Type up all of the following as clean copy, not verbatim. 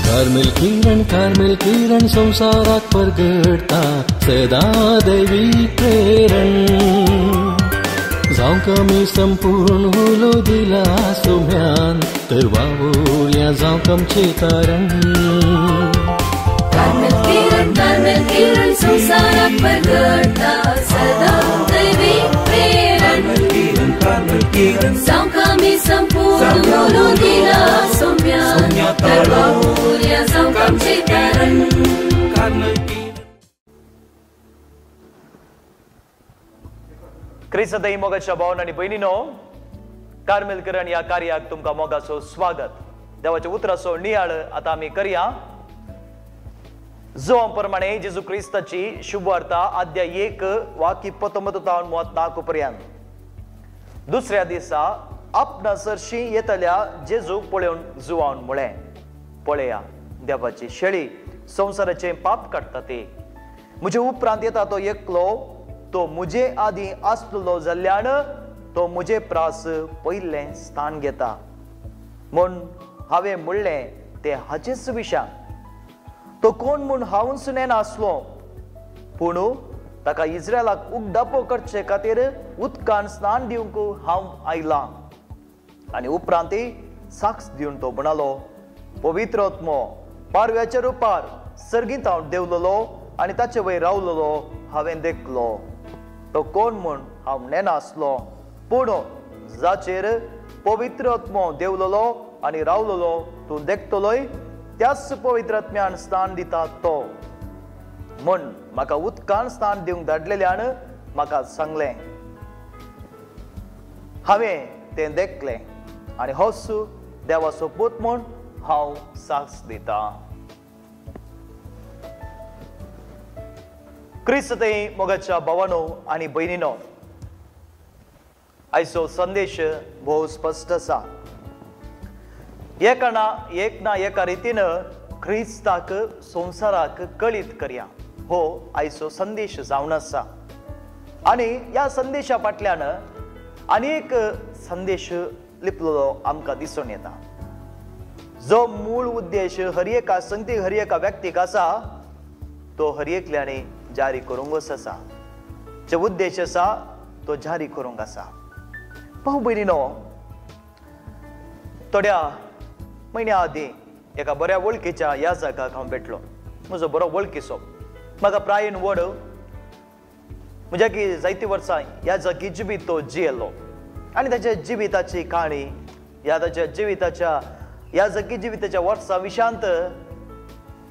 Carmel किरण, Carmel किरण संवसाराक परगडटा सदां दैवी प्रेरण। जावंक आमी संपूर्ण उलो दिला सुम्यान तर वावुरया जावंक आमचें तारण। कार्मेल किरण, कार्मेल किरण संवसाराक परगडटा सदां दैवी प्रेरण। जावंक आमी संपूर्ण उलो दिला सोम्यान तर वावुरया जावंक आमचें तारण। क्रिस्तई मोगाच्या भावन आनी भयणीनो, कार्मेल किरण ह्या कार्याक तुमकां मोगाचो स्वागत। देवाच्या उतराचो नियाळ आतां आमी करया। जो प्रमाणे जेजू क्रिस्ताची शुभवार्ता अध्याय 1 वाक्य 19 तावन पर्यंत। दुसऱ्या दिसा आपणा सरशी येतल्या जेजूक पळोवन जुवान म्हळें, पळया देवाची शेळी संवसाराचें पाप काडटा ती। म्हजे उपरांत येता तो एकलो, तो म्हजे आदीं आसलेलो जाल्ल्यान तो म्हजे प्रास पयलें स्थान घेता। म्हूण हांवें म्हणलें तें हाचेच विशयान। तो कोण म्हूण हांवूच नेनासलो, पूण ताका इस्रायलाक उगडापो करचे खातीर उदकान स्नान दिवंक हांव आयलां। आनी उपरांत साक्ष दिवन तो म्हणालो, पवित्र आत्मो पारव्याच्या रुपार सर्गींत हांव देंवलेलो आनी ताचे वयर रावलेलो हांवें देखलो। तो कोण म्हूण हांव नेनासलो, पूण जाचेर पवित्र आत्मो देंवलेलो आनी रावलेलो तूं देखतलोय त्याच पवित्र आत्म्यान स्थान दिता तो। म्हूण म्हाका उदकान स्थान दिवंक धाडलेल्यान म्हाका सांगलें। हांवें तें देखलें आनी होच देवाचो पूत म्हूण हांव साक्ष दितां। क्रिस्तई मोगाच्या भावानो आनी भयणीनो, आयचो संदेश भोव स्पश्ट आसा। एका ना एक ना एका रितीन क्रिस्ताक संवसाराक कळीत करया हो आयचो संदेश जावन आसा। आनी ह्या संदेशा फाटल्यान आनी एक संदेश लिपलेलो आमकां दिसून येता। जो मूळ उद्देश हर एका संगती हर एका व्यक्तीक आसा तो हर एकल्यानी जारी करूंक आसा। जे उद्देश आसा तो जारी करूंक आसा। भाव भयणीनो, थोड्या म्हयन्या आदीं एका बऱ्या वळखीच्या ह्या जागाक हांव भेटलो। म्हजो बरो वळखीचो, म्हाका प्रायेन व्हड, म्हज्या की जायतीं वर्सां ह्या जागी जिवीत तो जियेलो आनी ताच्या जिविताची काणी ह्या ताच्या जिविताच्या ह्या जगी जिविताच्या वर्सां विशांत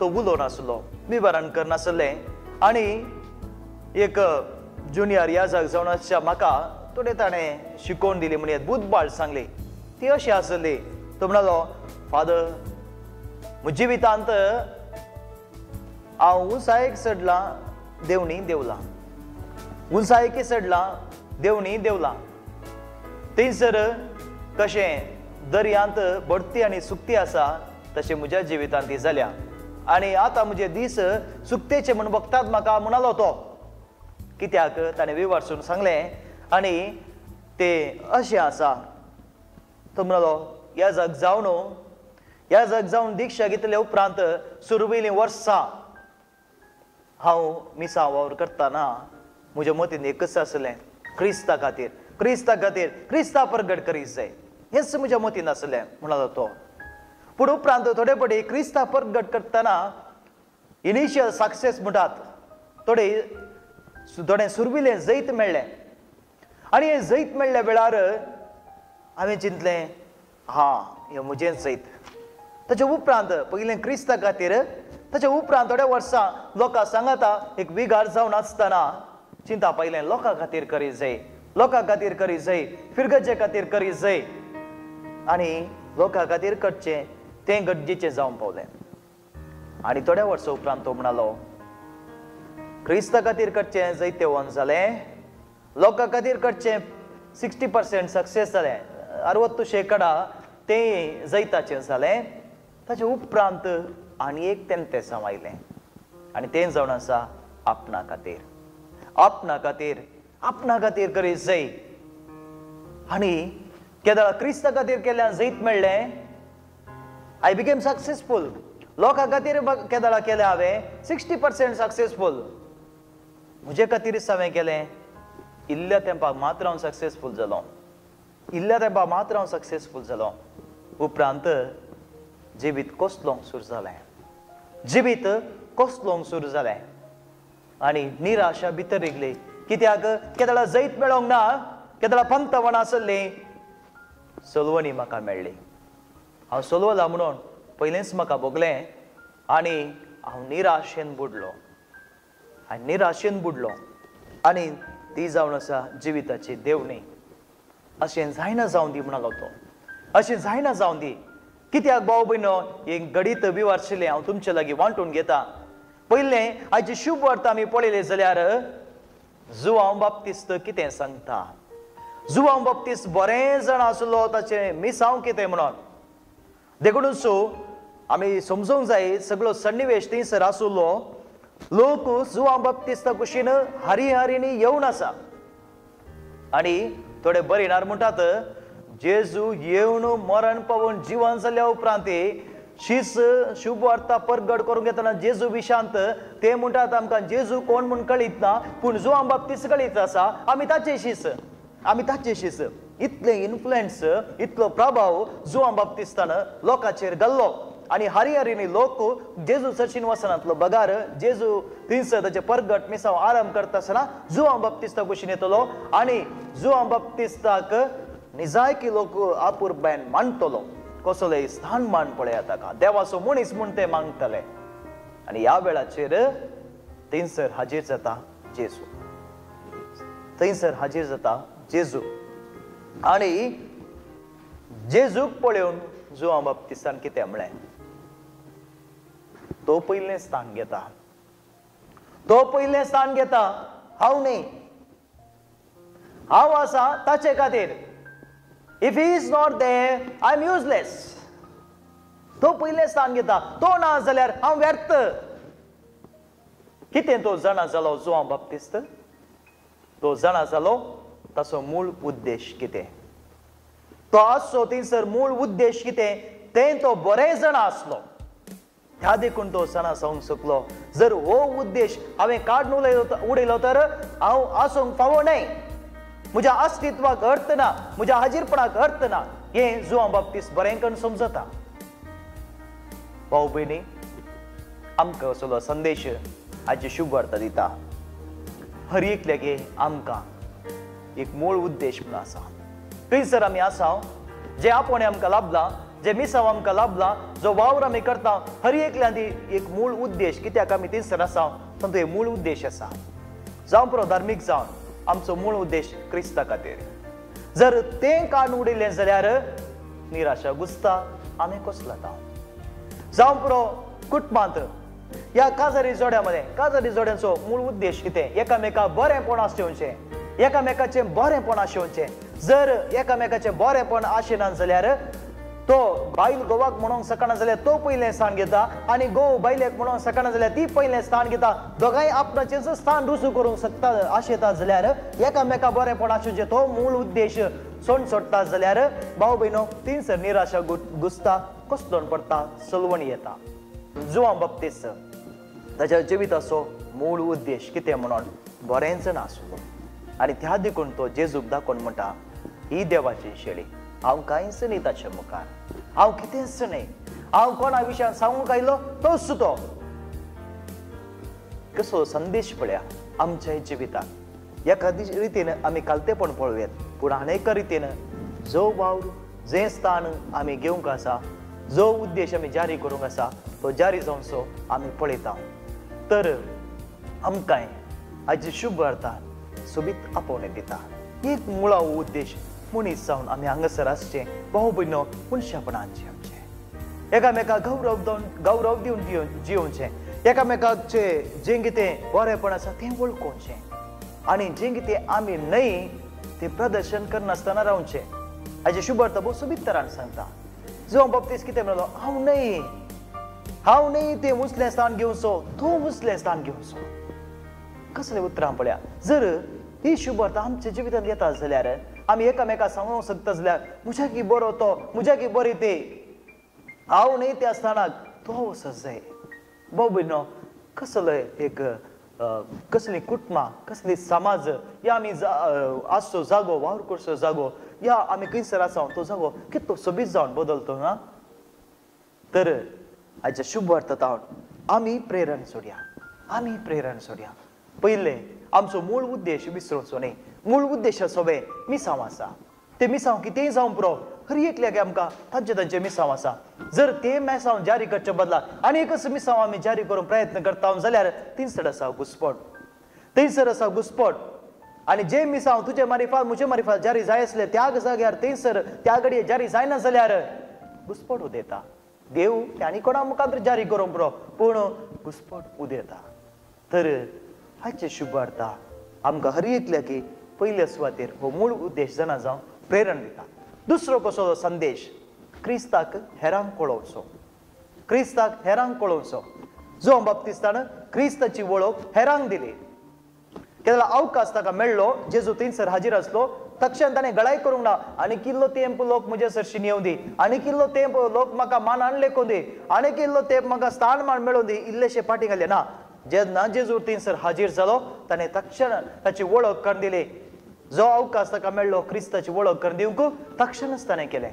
तो उलोवन आसलो, विवरण करनासलें। आनी एक ज्युनियर ह्या जाग जावन आसच्या म्हाका थोडें ताणें शिकोवन दिली म्हणून बुदबाळ सांगली। ती अशी आसली, तो म्हणालो, फादर म्हज्या जिवितांत हांव उंचायेक चडलां देवणी देवलां, उंचायेक चडलां देवणी देवलां। थंयसर कशें दर्यांत बडती आनी सुकती आसा तशें म्हज्या जिवितांत ती जाल्या आनी आतां म्हजे दीस सुकतेचे म्हूण बघतात म्हाका म्हणालो तो। कित्याक ताणें विवारसून सांगलें आनी तें अशें आसा। तो म्हणालो, ह्या जग जावन ह्या जग जावन दिक्षा घेतल्या उपरांत सुरवेलीं वर्सां हांव मिसां वावर करतना म्हज्या मतीन एकच आसलें, क्रिस्ता खातीर, क्रिस्ता खातीर, क्रिस्ता परगट करीत जाय, हेंच म्हज्या मतीन आसलें म्हणालो तो। पूण उपरांत थोडे पटी क्रिस्ता परगट करतना इनिशियल सक्सेस म्हणटात थोडे थोडें सुरविलें जैत मेळ्ळें आनी हें जैत मेळ्ळ्या वेळार हांवें चिंतलें, हा हें म्हजेंच जैत। ताच्या उपरांत पयलें क्रिस्ता खातीर, ताच्या उपरांत थोड्या वर्सां लोकां सांगाता एक विगार जावन आसतना चिंता पयलें लोकां खातीर करीत जाय, लोकां खातीर करीत जाय, फिरगजे खातीर करीत जाय आनी लोकां खातीर करचें तें गरजेचें जावन पावलें। आनी थोड्या वर्सां उपरांत तो म्हणालो, क्रिस्ता खातीर करचें जैतवंत जालें, लोकां खातीर करचें 60% सक्सेस जालें, 60% तें जैताचें जालें। ताचे उपरांत आनी एक तेंतेसांव आयलें आनी तें जावन आसा आपणा खातीर, आपणा खातीर, आपणा खातीर करीत जाय। आनी केदळा क्रिस्ता खातीर केल्यान जैत मेळ्ळें, I became successful. लोकां खातीर केदळा केलें हांवें 60% सक्सेसफूल, म्हजे खातीरच हांवें केलें. इल्ल्या तेंपाक मात्र हांव सक्सेसफूल जालो, इल्ल्या तेंपाक मात्र हांव सक्सेसफूल जालो. उपरांत जिवीत कसलोंक सुरू जालें, जिवीत कसलोंक सुरू जालें आनी निराशा भितर रिगली. कित्याक केदळा जैत मेळोंक ना, केदळा पंतवण आसली, सलवणी म्हाका मेळ्ळी. हांव सलवला म्हणून पयलेंच म्हाका भोगलें आनी हांव निराशेन बुडलो, आनी निराशेन बुडलो. आनी ती जावन आसा जिविताची देवणी. अशें जायना जावन दी म्हणालो तो, अशें जायना जावन दी. कित्याक भाव भयणो एक घडीत विवारशिल्लें हांव तुमचे लागीं वांटून घेता. पयलें आयची शुभ वार्ता आमी पळयली जाल्यार जुआंव बाप्तिस्त कितें सांगता. जुआंव बाप्तिस्त बरें जाण आसलो, ताचें मिसांव कितें म्हणून. देखूनच आमी समजूंक जाय सगळो सन्निवेश थंयसर आसलो. लोक जुआंव बाप्तिस्ता कुशीन हारी हारीनी येवन आसा आनी थोडे बरेणार म्हणटात जेजू येवन मरण पावून जिवन जाल्या उपरांत शीस शुभ वार्ता परगट करूंक येतना जेजू विशांत ते म्हणटात आमकां जेजू कोण म्हूण कळीत ना, पूण जुआंव बाप्तिस्त कळीत आसा, आमी ताचे शीस, आमी ताचे शीस. इतले इन्फ्लुएन्स, इतलो प्रभाव जुआंव बाप्तिस्तान लोकांचेर घाल्लो आनी हारी हारीनी लोक जेजू चर्चीन वचनातलो बगार जेजू थंयसर ताचे परगट मिसांव आराम करता आसतना जुआंव बाप्तिस्ता कुशीन येतलो आनी जुआंव बाप्तिस्ताक निजायकी लोक आपुरबायन मानतलो, कसलोय स्थान मान पळया ताका, देवाचो मनीस म्हूण ते मागतले. आनी ह्या वेळाचेर थंयसर हाजीर जाता जेजू, थंयसर हाजीर जाता जेजू. आनी जेजूक पळोवन जुआंव बाप्तिस्तान कितें म्हणलें, तो पयलें स्थान घेता, तो पयलें स्थान घेता, हांव न्ही, हांव आसा ताचे खातीर. If he is not there, I am useless. तो पयलें स्थान घेता, तो ना जाल्यार हांव व्यर्थ. कितें तो जाणा जालो जुआंव बाप्तिस्त, तो जाणा जालो ताचो मूळ उद्देश कितें, तो आसचो थंयसर मूळ उद्देश कितें तें तो बरें जाणा आसलो. ह्या देखून तो जाणा जावंक शकलो, जर हो उद्देश हांवें काडून उडयलो तर हांव आसूंक फावो न्हय, म्हज्या अस्तित्वाक अर्थ ना, म्हज्या हाजीरपणाक अर्थ ना. हें जुआंव बाप्तिस्त बरें करून समजता. भाव भयणी, आमकां असलो संदेश आयची शुभ वार्ता दिता. हर एकल्यागे आमकां एक मूळ उद्देश म्हूण आसा. थंयसर आमी आसा, जे आपोवणें आमकां लाभलां, जे मिसांव आमकां लाभलां, जो वावर आमी करता, हर एकल्यान एक मूळ उद्देश कित्याक आमी थंयसर आसा, तांचो एक मूळ उद्देश आसा. जावं पुरो धार्मीक जावन आमचो मूळ उद्देश क्रिस्ता खातीर. जर तें काडून उडयलें जाल्यार निराशा घुसता, आमी कोसलता. जावं पुरो कुटुंबांत ह्या काजारी जोड्या मदें, काजारी जोड्यांचो मूळ उद्देश कितें, एकामेका बरेंपण आसोवचें, एकामेकाचें बरेंपण आसोवचें. जर एकामेकाचें बरेंपण आशिना जाल्यार तो बायल घोवाक म्हणूंक शकना जाल्यार तो पयलें स्थान घेता आनी घोव बायलेक म्हणूंक शकना जाल्यार ती पयलें स्थान घेता. दोगांय आपणाचें स्थान रुजू करूंक शकता आशेता जाल्यार एकामेका बरेंपण आसोवचें तो मूळ उद्देश सोड सोडटा जाल्यार भाव भयणो थंयसर निराशा घुसता, कसलोण पडटा, सलवण येता. जुआंव बाप्तिस्त ताच्या जिविताचो मूळ उद्देश कितें म्हणून बरेंच नासलो आनी त्या देखून तो जेजूक दाखोवन म्हणटा, ही देवाची शेळी, हांव कांयच न्ही ताचे मुखार, हांव कितेंच न्ही, हांव कोणा विशयान सांगूंक आयलो तोच तो. कसो संदेश पळया आमच्या जिविताक. एका रितीन आमी कालतेपण पळोवयेत, पूण अनेक रितीन जो वावर, जें स्थान आमी घेवंक आसा, जो उद्देश आमी जारी करूंक आसा तो जारी जावचो आमी पळयता. तर आमकांय आयची शुभ वार्ता सोबीत आपोवणें दिता. एक मुळावो उद्देश मनीस जावन आमी हांगासर आसचें, भाव भयणो मनशापणाचें आमचें, एकामेका गौरव दिवन जियोवचें, एकामेकाचें जें कितें बरेंपण आसा तें वळखोवचें आनी जें कितें आमी न्हय तें प्रदर्शन करनासतना रावचें. हाचें शुभ वार्ता भोव सोबीत तरान सांगता. जुआंव बाप्तिस्त कितें म्हणलो, हांव न्हय, हांव न्हय तें उंचलें स्थान घेवचो, तूं उंचलें स्थान घेवचो. कसलें उतरां पळया. जर ही शुभ वार्ता आमच्या जिवितांत येता जाल्यार आमी एकामेका सांगूंक शकता जाल्यार म्हज्या की बरो तो, म्हज्या की बरी ते, हांव न्हय त्या स्थानाक, तो वचत जाय. भाव भयणो, कसलो एक कसली कुटुंबां, कसली समाज या आमी आसचो जागो, वावर करचो जागो या आमी खंयसर आसा तो जागो कितलो सोबीत जावन बदलतो ना. तर आयच्या शुभ वार्ता आमी प्रेरण सोडया, आमी प्रेरण सोडया. पयलें आमचो मूळ उद्देश विसरोचो न्ही. मूळ उद्देश सोबे मिसांव आसा, ते मिसांव कितेंय जावं पुरो, हर एकल्याक आमकां तांचे तांचे मिसांव आसा. जर ते मिसांव जारी करचे बदला आनी एकच मिसांव आमी जारी करूंक प्रयत्न करता जाल्यार थंयसर आसा घुस्पट, थंयसर आसा घुस्पट. आनी जे मिसांव तुजे मारिफात म्हजे मारिफात जारी जाय आसले त्या जाग्यार थंयसर त्या घडये जारी जायना जाल्यार घुस्पट उदयता. देव आनी कोणा मुखार जारी करूंक पुरो, पूण घुस्पट उदयता. तर हाचे शुभ वार्ता आमकां हर एकल्याक पयल्या सुवातेर हो मूळ उद्देश जाणा जावन प्रेरण दिता. दुसरो कसो संदेश, क्रिस्ताक हेरांक कळोवचो, क्रिस्ताक हेरांक कळोवचो. जो बाप्तिस्तान क्रिस्ताची वळख हेरांक दिली, केन्ना अवकाश ताका मेळ्ळो, जेजू थंयसर हाजीर आसलो, तक्षण ताणें गळाय करूंक ना. आनी किल्लो तेंप लोक म्हजे सरशी येवं दी, आनी किल्लो तेंप लोक म्हाका मान लेखूं दी, आनी किल्लो तेंप म्हाका स्थान मान मेळूं दी, इल्लेशे फाटीं घाले ना. जेन्ना जेजू थंयसर हाजीर जालो ताणें तक्षण ताची वळख करून दिली. जो अवकाश ताका मेळ्ळो क्रिस्ताची वळख करून दिवंक तक्षणच ताणें केलें.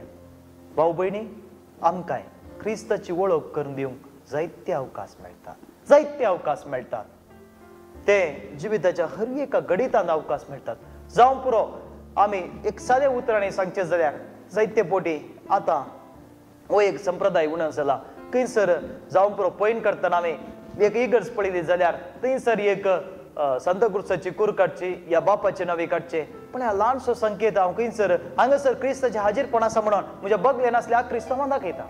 भाव भयणी, आमकांय क्रिस्ताची वळख करून दिवंक जायते अवकाश मेळटात, जायते अवकाश मेळटात. ते जिविताच्या हर एका घडितान अवकाश मेळटात. जावं पुरो आमी एक सादे उतरांनी सांगचें जाल्यार जायते पोटी आतां हो एक संप्रदाय उणो जाला. खंयसर जावं पुरो पयण करतना आमी एक इगर्ज पळयली जाल्यार थंयसर एक सांताक्रुजाची कूर काडची या बापाचे नांवे काडचे, पण ह्या ल्हानसो संकेत हांव खंयसर हांगासर क्रिस्ताचें हाजीरपण आसा म्हणून म्हज्या बगले नासल्या क्रिस्तांवां दाखयता.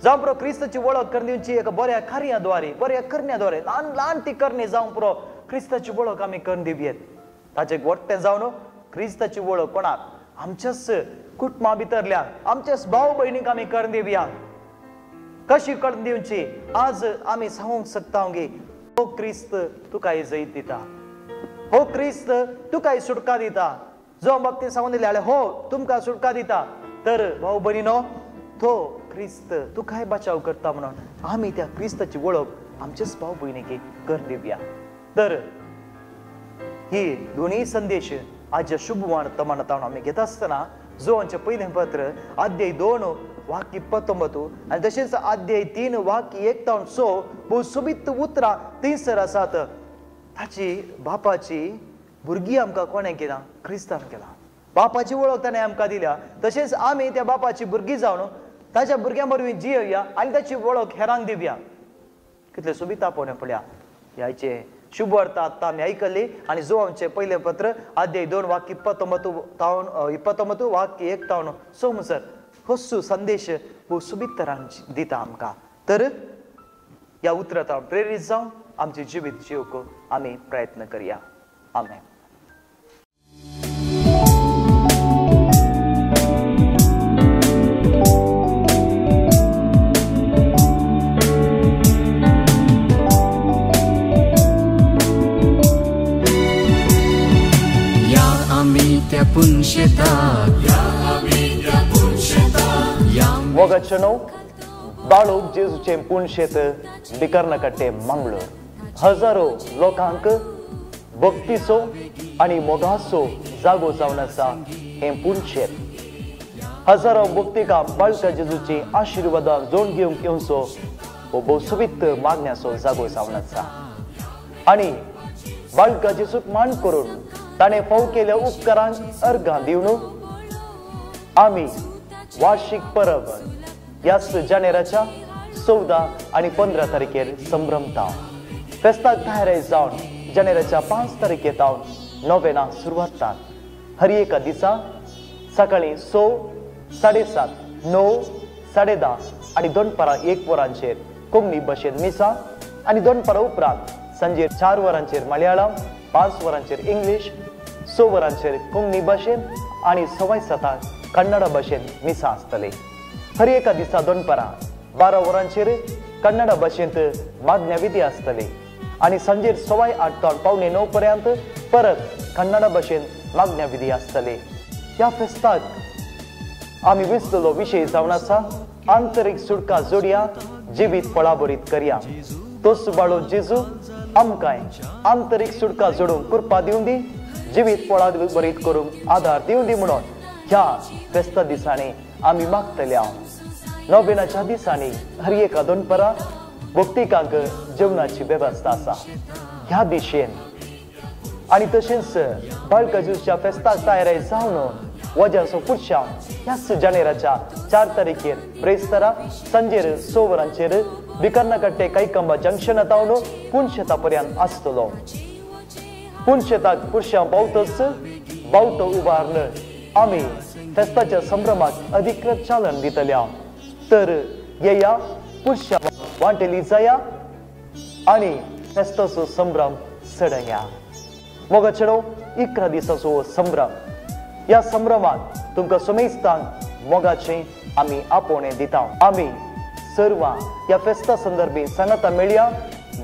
जावं पुरो क्रिस्ताची वळख करून दिवची एका बऱ्या कार्या द्वारे, बऱ्या करण्या द्वारे, ल्हान ल्हान ती करणी जावं पुरो क्रिस्ताची वळख आमी करून दिवयेत. ताचें वट्टें जावन क्रिस्ताची वळख कोणाक, आमच्याच कुटुंबा भितरल्या आमच्याच भाव भयणीक आमी करून दिवया. कशी करून दिवची आज आमी सांगूंक शकता गे, हो क्रिस्त तुका जैत दिता, हो क्रिस्त तुका सुटका दिता. जो बाबतींत सांगून दिले जाल्यार हो तुमकां सुटका दिता. तर भाव भयणीनो, तो क्रिस्त तुकाय बचाव करता म्हणून आमी त्या क्रिस्ताची वळख आमचेच भाव भयणीक करून दिवया. तर ही दोनूय संदेश आज शुभ वर्तमानांत आमी घेता आसतना जो आमचें पयलें पत्र अध्याय 2 वाक्य 19 आनी तशेंच अध्याय 3 वाक्य 1 तावन 6 भोव सोबीत उतरां थंयसर आसात. ताची बापाची भुरगीं आमकां कोणें केलां, क्रिस्तान केलां. बापाची वळख ताणें आमकां दिल्या, तशेंच आमी त्या बापाची भुरगीं जावन ताच्या भुरग्यां वरवीं जियोया आनी ताची वळख हेरांक दिवया. कितलें सोबीत आपोवणें पळया ह्याचें शुभ वार्ता आत्तां आमी आयकली. आनी जो आमचें पयलें पत्र अध्याय 2 वाक्य 29 तावन 29 वाक्य 1 तावन 6 म्हणसर होसू संदेश भोव सोबीत तरान दिता आमकां. तर ह्या उतरांत प्रेरीत जावन आमचें जिवीत जिवंक आमी प्रयत्न करया. आमेन. मोगाचें बाळूक जेजूचें पुणशेत बिकर्णकट्टे मंगळूर हजारो लोकांक भक्तीचो आनी मोगाचो जागो जावन आसा हें पुणशेत. हजारो भक्तिकां बाळका जेजूची आशिर्वादां जोड घेवंक येवचो हो भोव सोबीत मागण्याचो जागो जावन आसा. आनी बाळका जेजूक मान करून ताणें फाव केल्या उपकारांक अर्घां दिवन आमी वार्षिक परब ह्याच जानेराच्या 14 आनी 15 तारखेर संभ्रमता. फेस्ताक तयार जावन जानेराच्या 5 तारखे तावन नोवेना सुरवात. हर एका दिसा सकाळीं 6, 7:30, 9, 10:30 आनी दनपारां 1 वरांचेर कोंकणी भाशेंत मिसा आनी दनपारां उपरांत सांजे 4 वरांचेर मलयाळम, 5 वरांचेर इंग्लीश, 6 वरांचेर कोंकणी भाशेंत आनी 7:15 कन्नड भाशेंत मिसा आसतली. हर एका दिसा दनपारां 12 वरांचेर कन्नड भाशेंत मागण्या विधी आसतली आनी सांजेर 8:15 तावन 8:45 पर्यंत परत कन्नड भाशेंत मागण्या विधी आसतली. ह्या फेस्ताक आमी विसलेलो विशय जावन आसा आंतरीक सुटका जोडया जिवीत फळाभरीत करया. तोच बाळो जेजू आमकांय आंतरीक सुटका जोडूंक कृपा दिवं दी, जिवीत फळाभरीत करूंक आदार दिवं दी म्हणून ह्या फेस्ता दिसांनी आमी मागतल्या. नोवेनाच्या दिसांनी हर एका दनपरां भक्तिकांक जेवणाची वेवस्था आसा. ह्या दिशेन आनी तशेंच बाळका जेजूच्या फेस्ताक तयार जावन वज्यांचो पुरशांव ह्याच जानेराच्या 4 तारखेर ब्रेस्तारा सांजेर 6 वरांचेर बिकर्नाकट्टे कैकंबा जंक्शना तावन पुनशेता पर्यंत आसतलो. पुनशेताक पुरशांव पावतच बावटो उबारून आमी फेस्ताच्या संभ्रमाक अधिकृत चालन दितल्या. तर येया पुरशांव वांटेली जाया आनी फेस्ताचो संभ्रम चडया. मोगा चेडो 11 दिसाचो संभ्रम. ह्या संभ्रमात तुमकां समेस्तांक मोगाचें आमी आपोवणें दिता. आमी सर्वां ह्या फेस्ता संदर्भी सांगाता मेळया,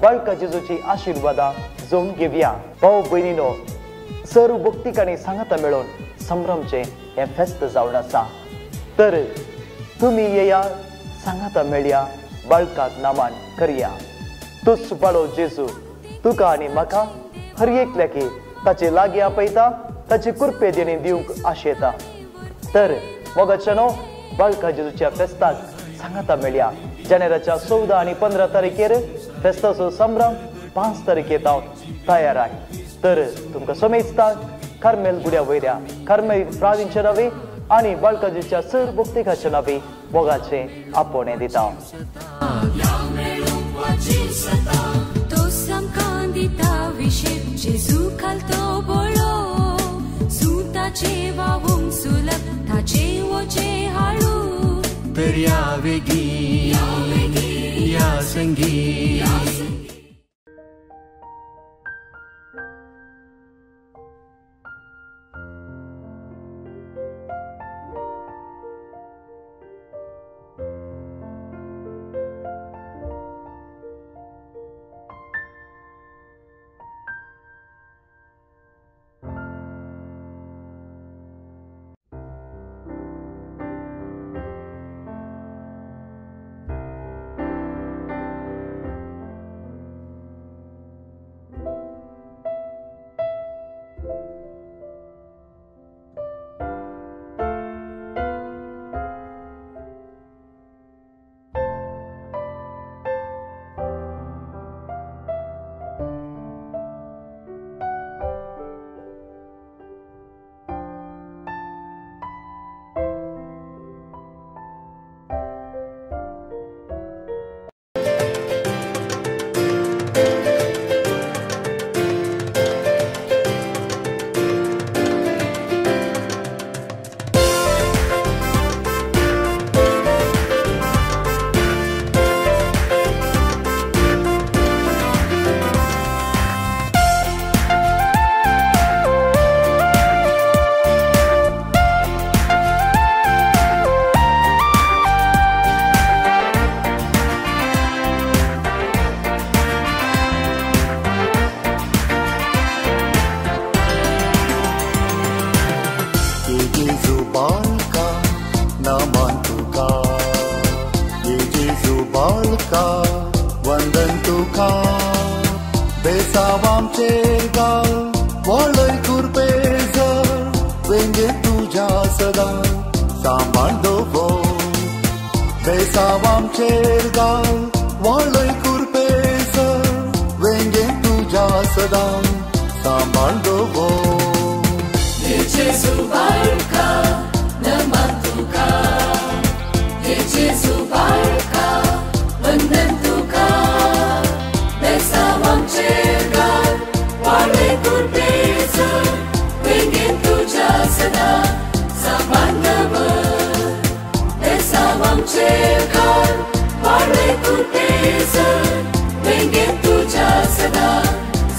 बाळका जेजूची आशिर्वादां जोडून घेवया. भाव भयणीनो, सर्व भक्तिकांनी सांगाता मेळोवन संभ्रमचें हें फेस्त जावन आसा. तर तुमी येया, सांगाता मेळया, बाळकाक नामान करया. तूच बाळो जेजू तुका आनी म्हाका हर एकल्याकी ताचे लागीं आपयता, ताची कृपे देणे दिवंक आशेता. तर मोगाच्यानो बाळका जेजूच्या फेस्ताक सांगाता मेळया. जानेराच्या 14 आनी 15 तारखेर फेस्ताचो संभ्रम 5 तारखेर हांव तयार आहे. तर तुमकां समेस्तांक कार्मेल गुड्या वयल्या कार्मेल प्रावींच्या नांवे आनी बाळका जेजूच्या सर भक्तिकाच्या नांवे मोगाचें आपोवणें दिता. तर या वेगी या संगी.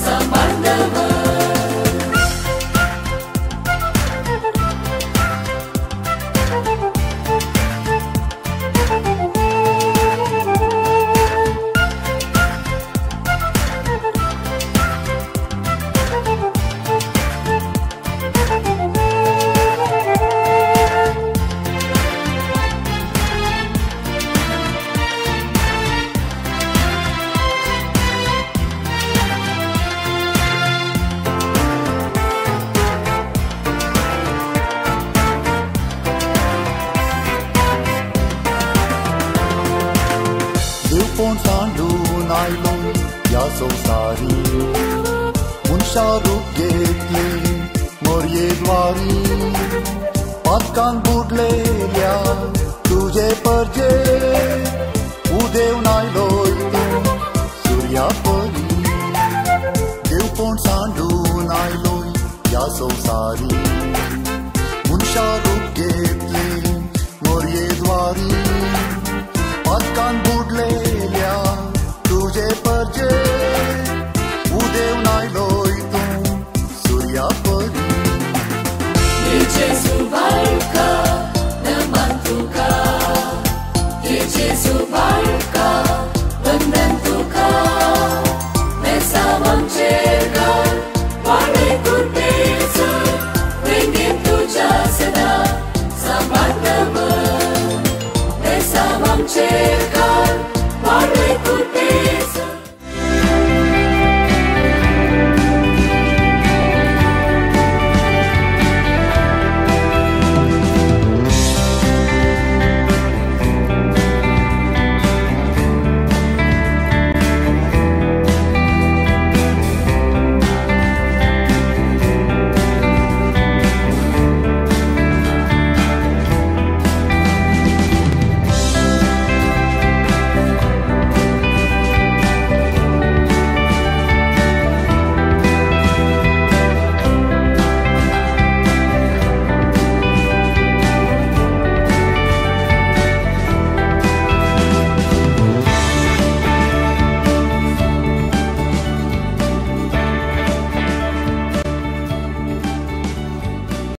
Sambar. मनीसपण सांडून आयलो ह्या संवसारी, मनशा रूप घेतले मोरये द्वारी, पातकान बुडलेल्या तुजे परजे उदेवन आयलो